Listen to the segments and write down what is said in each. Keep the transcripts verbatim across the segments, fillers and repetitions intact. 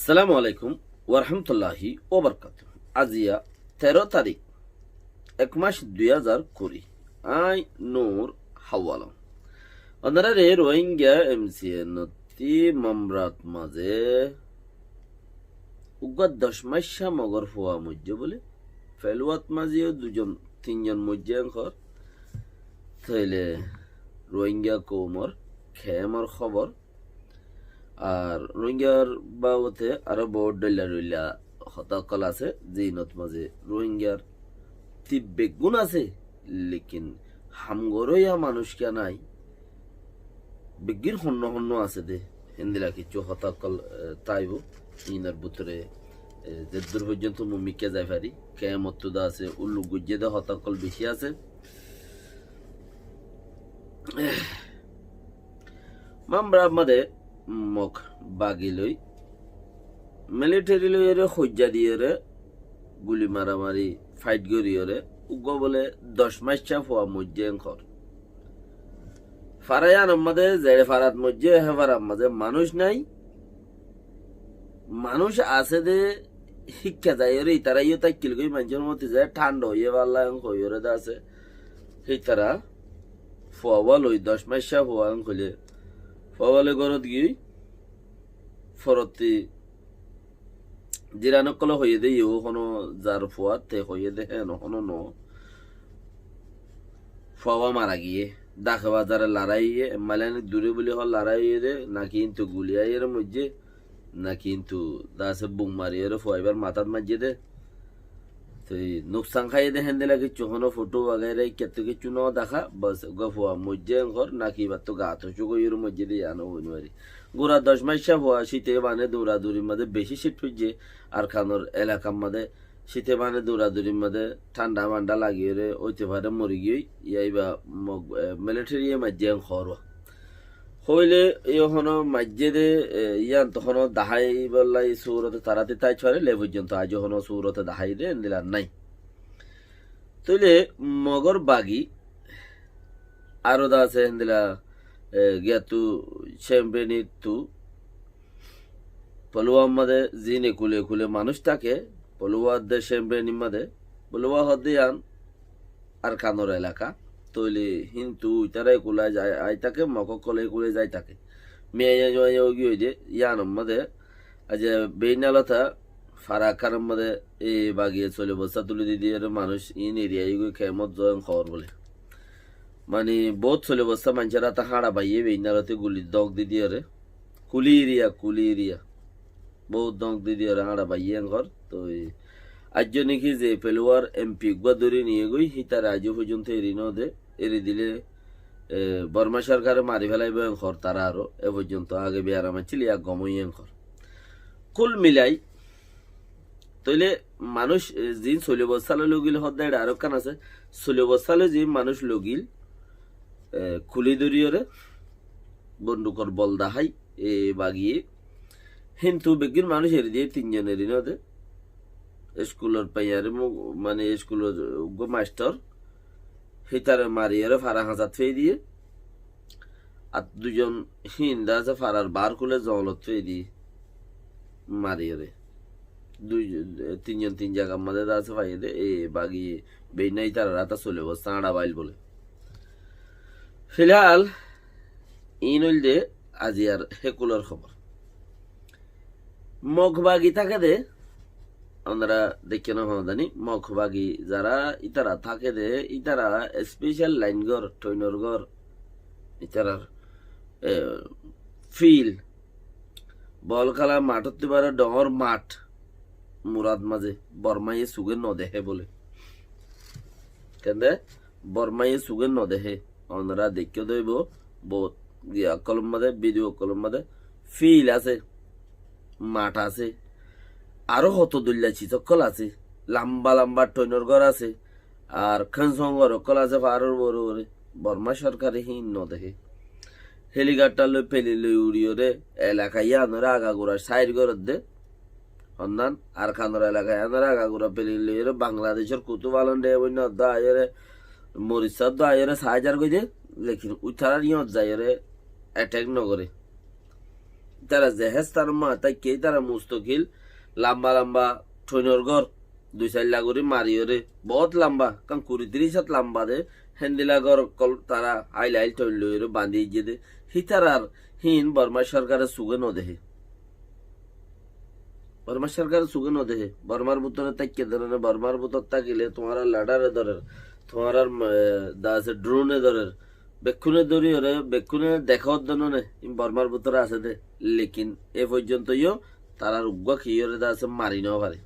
Assalamu alaikum warahmatulláhi wabarakátuhu. Aziya teró tarík, ek mac dui házar kuri. Añí Nur Hawalom. Ónorare Rohingya M C N ottí Mamrat mazé uggúa doc maicca mogór fua moijjé bóli. Feluwat mazé yó duizon, tinzon moijjé enkor. Tóile Rohingya koumor kemor hóbor. Ar Rohingyar babote aró bout dhoilla dhoilla hotá ókkol asé, zinot mazé Rohingyar tibbeggún asé, lekin ham goróya manúic kiyá nái. Beggín honnó honnó asé dé, héndilla kessú hotá ókkol, e, táibo. Inor bútore, e, zeddúr foijjonto mui mikká zai fari, kemottú dá asé, ulluk goijjé dé hotá ókkol bicí asé. Mamra mazé Mog bagi loi, militeri loiyóre, hoijja diyóre, guli maramari, fait goríyore, uggúa bóle doc maicca fua moijjé enkor. Fara yíanor mazé, zeçé farat moijjé, hé farar mazé manúic nái. Manúic asé dé, híkka zaiyóre, itará yó táikkil goi, maincór moti ze thánda óiye bálla en hoiyóre dé asé. Hítara fua loi, doc maicca fua en hoilé, fua loi górot giyói, forottí ziran ókkole hoiyé dé, yó honó zar fua, te hoiyé dé, héen honó no. Fua mara giyé, dake bazare larái óiye, emmailan dure buli hoó larái óiye dé, naki kintu guli aiyóre moijjé, naki kintu dá asé bum mariyóre fua ibár matát maijjé dé. Toi nuksan háiye dé héndilla kessú, honó foto wagaira ikkattú kessú no deká, bas uggúa fua moijjé enkor, naki ibattú gat ocúk óiyoré moijjé dé, yián ó hoi no fari. Gura doc maicca fua cíte bane duradurir mazé bicí cít foijjé, Arkanor elakar mazé cíte bane duradurir mazé thánda manda lagiyóre óite fare mori giyói, yá iba Mog, e, militeri ye maijjé en hoór. Hoilé yó honó maijjé dé, e, yían to honó dahái bolla yí surote tará te táit fare, le foijjonto aijó honó surote dahái dé, endilla nái. Tóile Mogor bagi aró dá asé héndilla, e, giyattu Cembrenittú Poluwar mazé zin ekule ekule manúic táke, Poluwar dé Cembrenir mazé, Poluwa hoó dé yían Arkanor elaka. Tóile kintu itará ekule zai, ai táke, Mog ókkol ekule zai táke. Miya iya juwa iya ói giyói dé, yíanor mazé, aijja Beinalota fara ekkanor mazé e bagiye sole bosta tuli di diyóre manúic in eriya goi kemot zoin hoór bóle. Mani bout sole bosta maincór áte háñça baiyé, Beinalote guli dók di diyóre. Kuli eriya, kuli eriya. Bout dók di diyóre háñça baiyé enkor. Toi aijjó niki ze Poluwar M P uggúa dóri niyé goi, hítare aijjó foijjonto eri no de. Eri dile, e, Borma sorkare mari félaibo enkor tará aró. E foijjonto age biyaram accíl, yá gom óiye enkor. Kul milai, tóile manúic, e, zin sole bosta loi lugil hoó de, eçe aró ekkán asé. Sole bosta loi zin manúic lugil, e, kuli dóriyoré, bondukor bol dahái, e, bagiye. Kintu beggín manúic eri diye, tinzon eri no de. Eskulor paiyare mu-, mane eskulor uggúa mastor, hítare mariyóre fara hañsat fei diye. Ar duizon hín dá asé farar baár kule zongolot fei diye. Mariyóre. Dui, tinzon tin zagar mazé dá asé faiyé de, e bagi Beina ítarar áta sole bosta háñça bail bóle. Filhal, in óil de aziyar hékulor hóbor. Mog bagi táke de, onora deikkó no fán zani, Mog bagi zará ítara táke de, ítara especial lain gór, thoinor gór, ítarar, e, fil, bol kéla mathóttu baré dhoóñr math, Murat mazé, Bormaye suge no dehé bóle. Kende? Bormaye suge no dehé. Onora deikkó de óibo, bout giya ókkolor mazé, bidiyo ókkolor mazé, fil asé, math asé, aró hoto dóilla ciz ókkol asé, lamba lamba thoinor gór asé, ar kensong gór ókkol asé faáror uore uore. Borma sorkare híin no dehé. Helikoptar loi, pelin loi uriyóre elaka yíanoré agagura sair gorédde. Honnán, Arkanor elaka yíanoré agagura pelin loiyóre Bangladecór Kutuf Alom dhep óinna uddá aiyóre, Morissá uddá aiyóre saájar goidé, lekin ítarar yíot zaiyóre etek nogoré. Ítara ze héstan ot táikke, ítara mustokil lamba lamba thoinor gór, dui sailla gorí mariyóre, boóut lamba, ekkán kuri tiríc hát lamba de, héndilla gór ókkol tará ail ail thoin loiyóre bañdí aijjé dé. Hítarar híin Bormar sorkare suge nodehé. Bormar sorkare suge nodehé. Bormar bútore táikke dé né, Bormar bútore tákile tuáñrar ladare dórer, tuáñrar, e, dase drone dórer, bekkúne dóriyoré, bekkúne deká dé né, ín Bormar bútore asé dé. Lekin e foijjonto yó tarar uggúa kiyóre dase mari nofaré.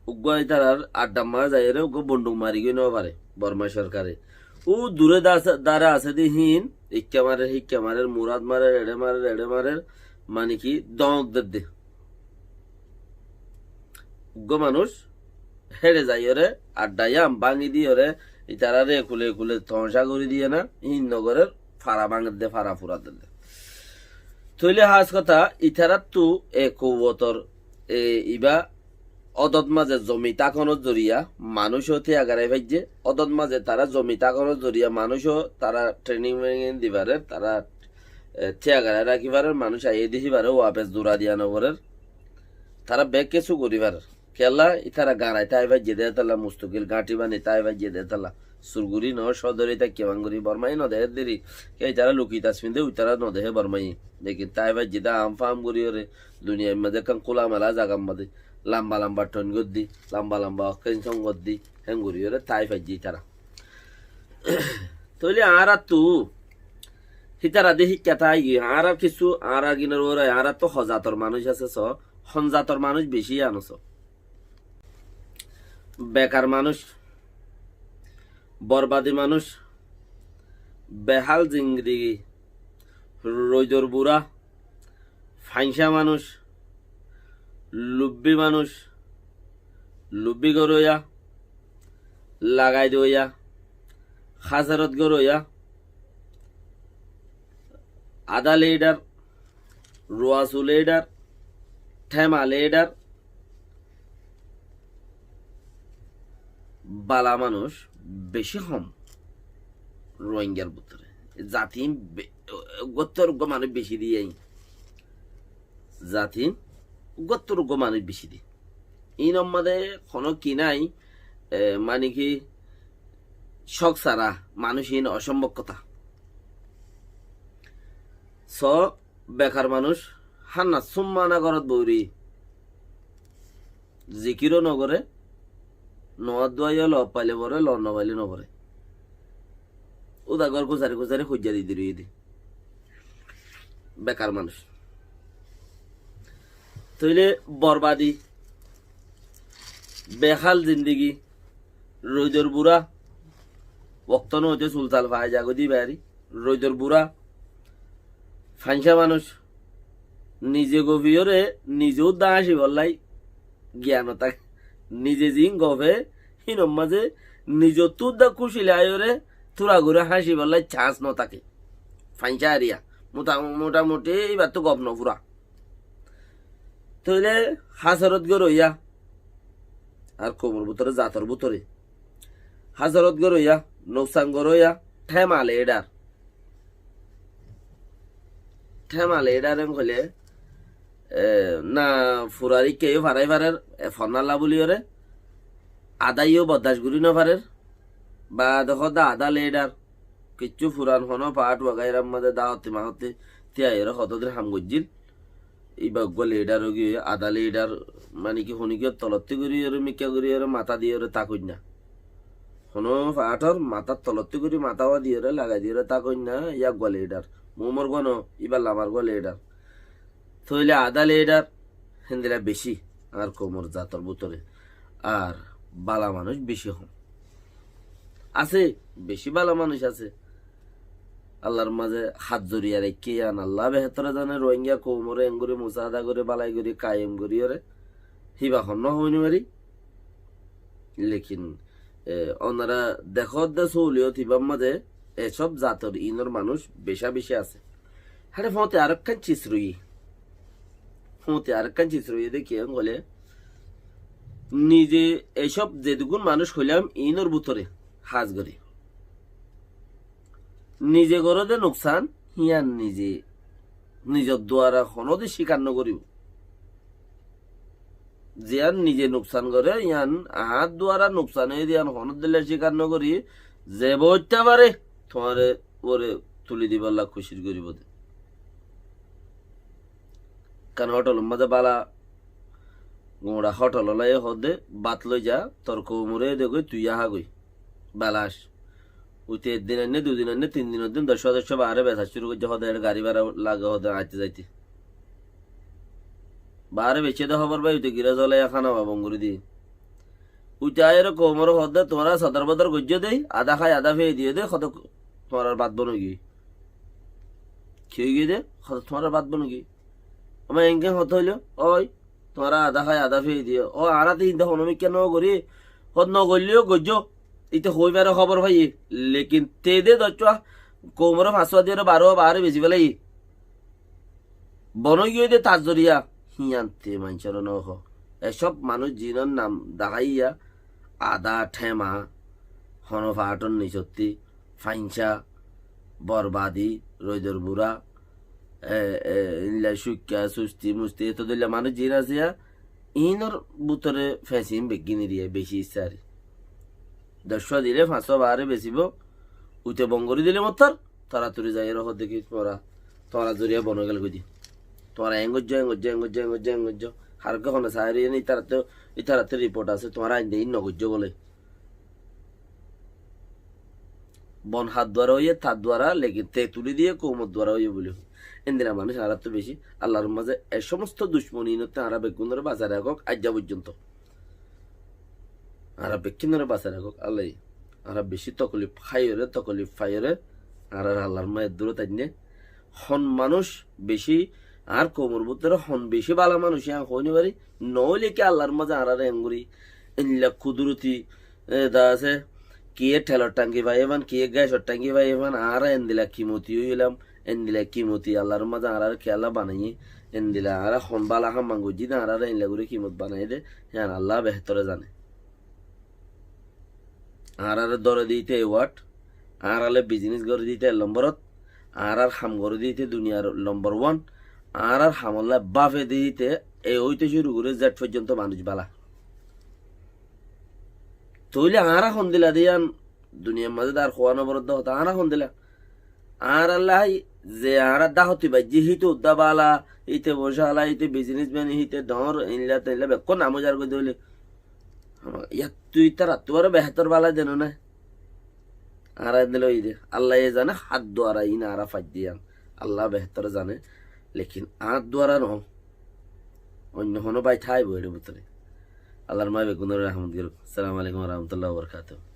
Uggúa ítarar addar mazé zaiyóre uggúa bonduk mari goi nofaré Bormar sorkare. Ó dure dase, dare asé dé híin, ikká marer, híkka marer, murat marer, eçe marer, eçe marer, mani ki dóñk dedde. Uggúa manúic héçe zaiyóre, addar yían báñgi diyoré, ítarare ekule ekule tomacá gorí diyé ná, híin nogorér, fara báñgedde, fara fura dedde. Tóile hás kotá, ítarattu e kouwotor, e, ibá ódot mazé zomi tákonor zoriya manúic ó tíyagarai faijjé, ódot mazé tará zomi tákonor zoriya manúic ó tará training di farer, tará, e, tíyagarai rakí farer, manúic aiyé dé híbaré wapes dura diya noforer. Tará bek kessú gorí farer. Kiyólla, ítara garai tái faijjé dé hétolla, mustokil gáñthi bani tái faijjé dé hétolla. Surguri noó, sodori táikke bangori, Bormaye nodehé deri. Ke ítara luki tasfinde, ítara nodehé Bormaye. Lekin tái faijjé dé am fam goríyoré, duniyair mazé ekkán kúla mela zagar mazé, lamba lamba thoin goddí, lamba lamba okkén song goddí, hén goríyoré tái faijjé ítara. Tóile añárattu hítara de híkka táigiyoi, añárar kissú, añárar ginor uore, añárattu ho zator manúic asé so, hon zator manúic bicí yían so. Bekar manúic, borbadi manúic, behál zindigi, roidor bura, fañsá manúic, lubbi manúic, lubbi goróya, lagai doya, háserot goróya, adá lidar, ruasu lidar, théma lidar, bala manúic bicí hom Ruáingar bútore. Zati be-, uggúattu uggúa manúic bicí dé. Zati uggúattu uggúa manúic bicí dé. Iín or mazé honó ki nái, e, mani ki cók sára manúic iín ocómbob kotá. So, bekar manúic, hána súmmana górot boóri, zikiró nogoré, nomás duwá yó loot faile foré, loot nofaile noforé. Úda gór gusari gusari hoijja di di roiyé dé. Bekar manúic. Tóile borbadi, behál zindigi, roidor bura, wokto noóite sul sal fai zagói dé bari, roidor bura, fañsá manúic, nize gofiyóre, nize údda háñcibollá giyan no táke. Nize ziín gofe, híin or mazé nizottú údda kúci laiyóre, túra gorí háñcibollá cans no táke. Fañsá eriya, mota-, motamuti íbattú gof no fura. Tóile háserot goróya, ar koumor bútore, zator bútore. Háserot goróya, nuksan goróya, théma lidar. Théma lidar en hoilé, e, na furar ikká yó farai farer, e, fonnalla buli yóre, adá yó boddac gorí nofarer, ba dekó dé adá lidar, kiccú furan honó paát wagairar mazé dahotti mahotti tíyaiyóre hotodin ham goijjíl. Íba uggúa lidar óigiyoi, adá lidar, mani ki honikiyór tolottí goríyoré, mikká goríyoré, matá diyoré tákoinna. Honó paáthor matár tolottí gorí matá wá diyoré, lagai diyoré tákoinna, yá uggúa lidar. Mumor gúa no, íba lamar gúa lidar. Tóile adá lidar, héndilla bicí, añár koumor zator bútore. Ar bala manúic bicí hom. Asé, bicí bala manúic asé. Allar mazé hát zoriya raikké yián Alla behétore zane, Rohingya koumore engorí musaada gorí, bálai gorí, kayem goríyore, híba honnúa hoói no fari. Lekin, e, onora dekódde sóoliyot ibár mazé e sób zator iínor manúic becá-becí asé. Héçe fóñti arekkán cis roiyé. Fóñti arekkán cis roiyé dé kiyá hoilé, nize e sób zedugún manúic hoilám iínor bútore hás gorí. Nize goróde nuksan, híyan nize, nizor duara honóde cíkar nogoríbo. Ziyán nize nuksan goré, yían añár duara nuksan óiye dé, yían honódilla cíkar nogorí, ze boitta fare, tuáñre uore tuli dibolla kucíc goríbo dé. Kan hótolor mazé bála guñça hótol ola ye hoódde, bát loi za, tor koumoré dé goi, tui yá há goi. Belac. Uite ek din ainné, dui din ainné, tin dinor din doccúa doccúa baáre besa cúru goijjé, hoódde eçé garí bára lage, hoódde aite zaite. Baáre beicce dé hóbor fai, uite girós ola ye hána ba bon gorí diyé. Uite aiyóre koumoré hoódde, tuáñra sodor bodor goijjó dé, adá hái adá fei diyé dé, hoódde tuáñrar bát bon ói giyé. Ki ói giyé dé? Hoódde tuáñrar bát bon ói giyé. Añár enggán hotá óilo, ói, tuáñra adá hái adá fei diyó. Ó, añára te inde honó mikká nogorí, hoódde nogoillé yó goijjó. Íte hoói fare hóbor faiyé. Lekin te dé doccúa, koumoré fañsúa diyóre baróa baáre besi félaiyé. Bon ói giyé dé tar zoriya, híyan te maincóre nohó. Ecób manúic ziínor nam daháiya, adá, théma, honó faáthor nisottí, fainsá, borbadi, roidor bura, e, e, ílla cúikka, susti, musti, eto dóilla manúic ziín asé yá, iínor bútore feñsiyín beggín eriyé, beci issá ari. Doccúa dilé fañsúa baáre besibó, uite bon gorí dilé mottor, toratori zaiyóre hoódde ki tuáñra, tuáñrar zoriya bon ói gel goi dé. Tuáñra eén goijjó, eén goijjó, eén goijjó, eén goijjó, eén goijjó. Harokké hone saáir, iín ítarattú, ítarattú riport asé, tuáñra ainde iín nogoijjó bóle. Bon hár duara óiye, tar duara, lekin te tulí diyé koumor duara óiye bóli. Endila manúic añárattú beci. Allar mazé e cómosto ducmoni inottú añára beggúnoré basai rakók, aijja foijjonto. Añára beggúnoré basai rakók Allaye. Añára beci tokolif háiyoré, tokolif faiyóre, añárar Allar mazé dúrot ainné. Hon manúic beci, añár koumor bútore hon beci bála manúic, yían hoói nofari. Noóile ki Allar mazé añáráre engorí, endila kuduroti, e, da asé, kiyé thelor thangi faiyé fán, kiyé gésor thangi faiyé fán, añára endila kimoti óilam, endila kimoti Allar mazé añáráre kiyólla banaiyé, endila añára hon bála ham goijjí dé, añáráre endila gorí kimot banaiyé dé, híyan Alla behétore zane. Añáráre dóre diyé te e ward, añárálla bizinis gorí diyé te ek lomborot, añárár ham gorí diyé te duniyar lombor wan, añárár hamolla báfe diyé te e óite cúru gorí zed foijjonto manúic bála. Tóile añára hondila de yían duniyar mazé de ar hoó no foredde hotá, añára hondila. Añárálla hái ze añára dahóti baijjí híte uddá bála, híte bocála, híte bizinis men, híte dhoóñr, éilla teilla bekkún nam ujar goijjé dé óile. Yáttu ítarattú aró behétor bála de no né. Añára endilla óiyi dé. Allaye zane hár duara iín añára faijjí yían. Alla behétor zane. Lekin añár duara no. Oinno honó bái táibo eçé bútore. Allar maáfe beggúnoré rahmot gorók. Assalamu alaikum wa rahmatullahi wa barakatuhu.